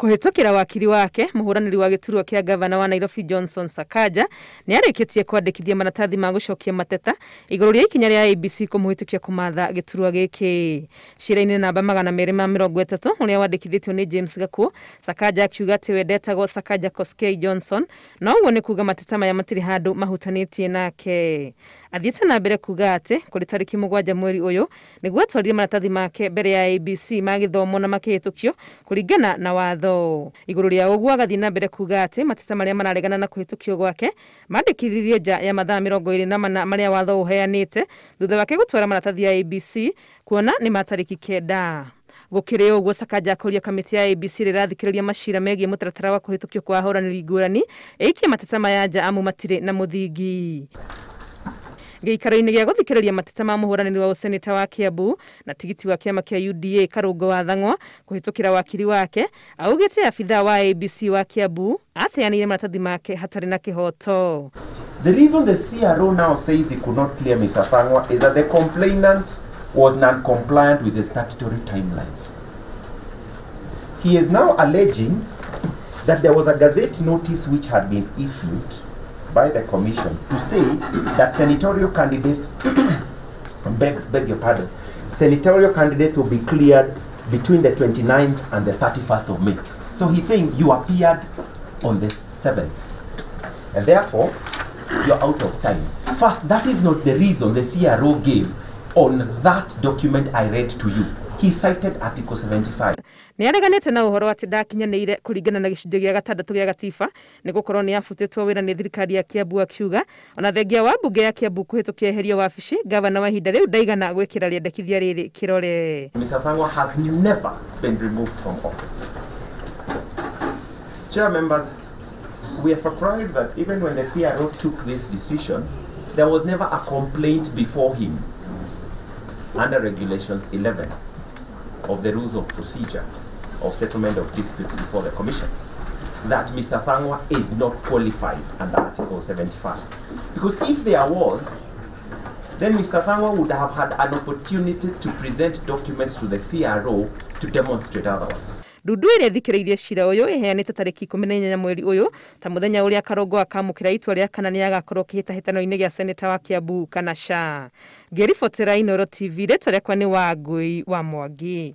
Kũhĩtũkĩra wakiri wake, mũhũranĩri wa gĩturwa kĩa gavana wa Nairobi Johnson Sakaja nĩ arĩkĩtie kwandĩkithia maratathi ma gũcokia mateta igũrũ rĩa ikinya rĩa IEBC kũmũhĩtũkia kũmatha gĩturwa gĩkĩ. Cira-inĩ namba 230 ũrĩa wandĩkithĩtio nĩ James Gakuo, Sakaja akiuga atĩ we ndetagwo Sakaja Koskei Johnson, na ũguo nĩ kuga mateta maya matirĩ handũ mahutanĩtie nake. Athiĩte na mbere kuga atĩ kũrĩ tarĩki 7 mweri ũyũ nĩguo atwarire maratathi make mbere ya IEBC ma gĩthomo na makĩhĩtũkio kũringana na watho. Igũrũ rĩa ũguo agathiĩ na mbere kuga atĩ mateta marĩa mararegana na kũhĩtũkio gwake mandĩkithirie nja ya mathaa 24 marĩa watho ũheanĩte thutha wake gũtwara maratathi ya IEBC kuona nĩ ma tarĩki 9. Gũkĩrĩ ũguo Sakaja akũria kamĩtĩ ya IEBC ĩrĩa ĩrathikĩrĩria macira megiĩ mũtaratara wa kũhĩtũkio kwa ahũranĩri ngũrani ĩikie mateta maya nja amu matirĩ na mũthingi. Gĩikaro-inĩ gĩa gũthikĩrĩria mateta ma mũhũranĩri wa ũseneta wa Kiambu na tigiti wa kĩama kĩa UDA Karũngo wa Thang'wa kũhĩtũkĩra wakiri wake augĩte abithaa wa IEBC wa Kiambu ateanĩire maratathi make hatarĩ na kĩhoto. The reason the CRO now says he could not clear Mr. Thang'wa is that the complainant was non-compliant with the statutory timelines. He is now alleging that there was a gazette notice which had been issued by the commission to say that senatorial candidates, beg your pardon, senatorial candidates will be cleared between the 29th and the 31st of May. So he's saying you appeared on the 7th, and therefore you're out of time. First, that is not the reason the CRO gave on that document I read to you. He cited Article 75. Nĩ areganĩte na ũhoro atĩ ndakinyanĩire kũringana na gĩcunjĩ gĩa gatandatũ gĩa gatiba nĩ gũkorwo nĩ abutĩtwo wĩra nĩ thirikari ya Kiambu, akiuga ona thengia wa mbunge ya Kiambu kũhĩtũkia eherio wabici, gavana wa ihinda rĩu ndaigana gwĩkĩra rĩendekithia rĩrĩ kĩrore. Mr. Thang'wa has never been removed from office. Chair members, we are surprised that even when the CRO took this decision, there was never a complaint before him under Regulations 11 of the Rules of Procedure of Settlement of Disputes before the Commission, that Mr. Thang'wa is not qualified under Article 75. Because if there was, then Mr. Thang'wa would have had an opportunity to present documents to the CRO to demonstrate otherwise. Ndundu ĩrĩa ĩthikĩrĩirie cira ũyũ ĩheanĩte tarĩki 18 mweri ũyũ ta mũthenya ũrĩa Karũngo akamũkĩra itua rĩa kana nĩ agakorwo kĩhĩtahĩtano-inĩ gĩa seneta wa Kiambu kana ca. Ngĩribotera Inooro TV, rĩtwa rĩakwa nĩ Wangũi wa Mwangi.